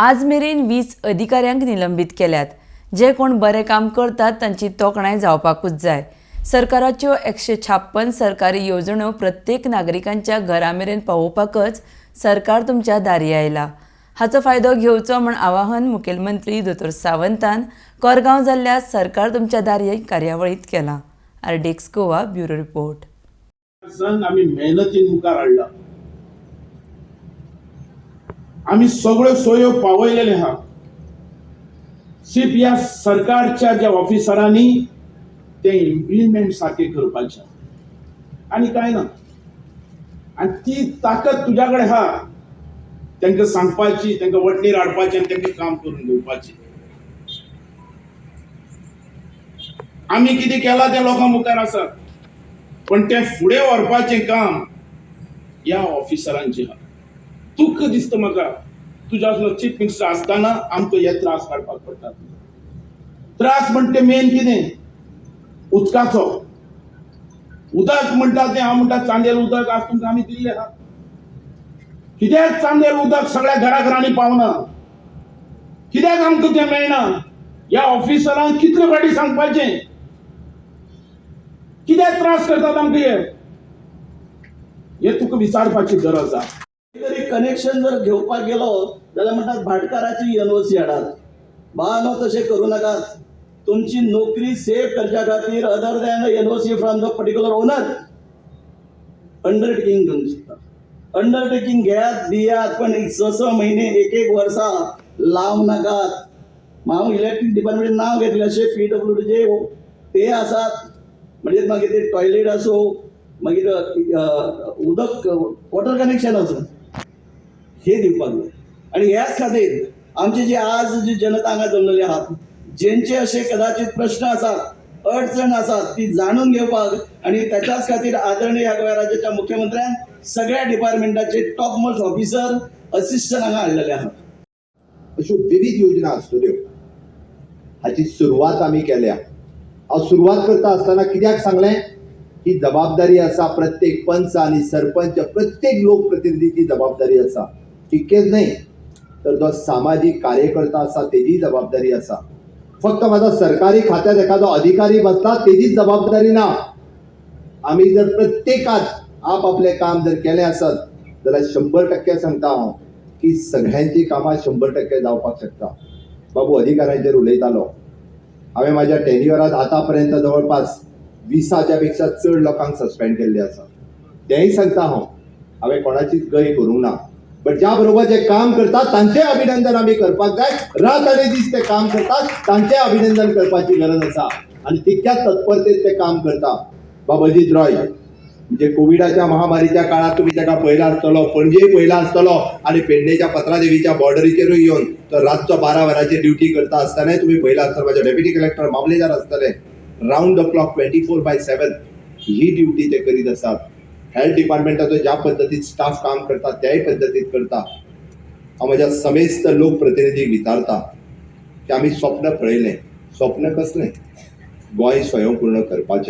आज मेरेन 20 अधिकाऱ्यांक निलंबीत केल्यात. जे कोण बरें काम करतात तांची तोखणाय जावपाकूच जाय. सरकाराच्यो 156 सरकारी येवजण्यो प्रत्येक नागरिकांच्या घरा मेरेन पावोवपाकच सरकार तुमच्या दारी आयला. हाचो फायदो घेवचो म्हूण आवाहन मुखेलमंत्री दोतोर सावंतान कोरगांव जाल्ल्या सरकार तुमच्या दारी कार्यावळींत केलां. RDX Goa bureau report. संघ आमी मेहनतीन मुखार हाडला. आमी सगळ्यो सोयो पावयलेले आहा. सिर्फ ह्या सरकारच्या ज्या ऑफिसरांनी ते इम्प्लिमेंट सारकें करपाचें आनी कांय ना. आनी ती ताकद तुज्या कडेन आहा, तांकां सांगपाची, तांकां वटणीर हाडपाची आनी तांकां काम करून घेवपाची. आमी कितें केलां तें लोकां मुखार आसा, पण तें फुडें व्हरपाचें काम ह्या ऑफिसरांचें आहा. दुख्ख दिसता म्हाका, तुज्या असलो चीफ मिनिस्टर आसतना आमकां हे त्रास काडपाक पडटात. त्रास म्हणटे मेन कितें? उदकाचो. उदक म्हणटा तें हांव म्हणटा, चांदेल उदक आज तुमकां आमी दिल्लें आहा. कित्याक चांदेल उदक सगळ्या घराघरांनी पावना? कित्याक आमकां तें मेळना? ह्या ऑफिसरांक कितले फावटी सांगपाचें? कित्याक त्रास करतात आमकां हे? हे तुका विचारपाची गरज आहा. तरी कनेक्शन जर घेवपाक गेलो जाल्यार म्हणटात, भाटकाराची एनओसी हाडात. भावानो, तशें करूं नाकात. तुमची नोकरी सेव करच्या खातीर, other than NOC from the particular owner, undertaking घेवंक शकता. अंडरटेकींग घेयात, दियात, पण स स म्हयने, एक एक वर्सां लावं नाकात. हांव इलेक्ट्रीक डिपार्टमेंट नांव घेतलें, अशें पीडब्ल्यूडीचे ते आसात, म्हणजे मागीर ते टॉयलेट आसूं, मागीर उदक, वॉटर कनेक्शन आसूं, हे दिवपाक जाय. आनी ह्याच खातीर आमची जी आज जी जनता हांगा जमलेली आहात, जेंचे अशे कदाचित प्रश्न आसात, अडचण आसात, ती जाणून घेवपाक आनी त्याच्याच खातीर आदरणीय ह्या गोंय राज्याच्या मुख्यमंत्र्यान सगळ्या डिपार्टमेंटाचे टॉप मोस्ट ऑफिसर, असिस्टंट हांगा हाडलेले आहात. अश्यो विविध योजना आसतल्यो, हाची सुरवात आमी केल्या. हांव सुरवात करता आसतना कित्याक सांगलें? ही जबाबदारी आसा प्रत्येक पंच आनी सरपंच, प्रत्येक लोकप्रतिनिधीची जबाबदारी आसा. तितकेच न्हय तर जो सामाजीक कार्यकर्ता आसा तेजी जबाबदारी आसा. फक्त म्हाजो सरकारी खात्यात एखादो अधिकारी बसता तेजीच जबाबदारी ना. आमी जर प्रत्येकान आपआपलें काम जर केलें आसत जाल्यार 100% सांगता हांव की सगळ्यांची कामां 100% जावपाक शकता. बाबू अधिकाऱ्यांचेर उलयतालो. हांवें म्हाज्या टेन्युअरांत आतां पर्यंत जवळपास 20च्या पेक्षा चड लोकांक सस्पेंड केल्ले आसा. तेंय सांगता हांव, हांवें कोणाचीच गय करूंक ना, बट ज्या बरोबर जे काम करतात तांचें अभिनंदन आमी करपाक जाय. रात आनी दीस ते काम करतात, तांचें अभिनंदन करपाची गरज आसा आनी तितक्याच तत्परतेत ते काम करता. बाब अजीत रॉय, म्हणजे कोविडाच्या महामारीच्या काळात तुमी ताका पळयला आसतलो, पणजेय पळयला आसतलो आनी पेडणेच्या पत्रादेवीच्या बॉर्डरीचेरूय येवन तो रातचो 12 वरांचेर ड्युटी करता आसतनाय तुमी पळयला आसतलो. म्हाजे डेप्युटी कलेक्टर, मामलेदार आसतले. Round the clock, 24/7 he duty ते करीत आसात. हेल्थ डिपार्टमेंटाचो ज्या पद्दतीन स्टाफ काम करता, त्याय पद्दतीन करता. हांव म्हज्या समेस्त लोकप्रतिनिधीक विचारता की आमी स्वप्न पळयलें. स्वप्न कसलें? गोंय स्वयंपूर्ण करपाचें.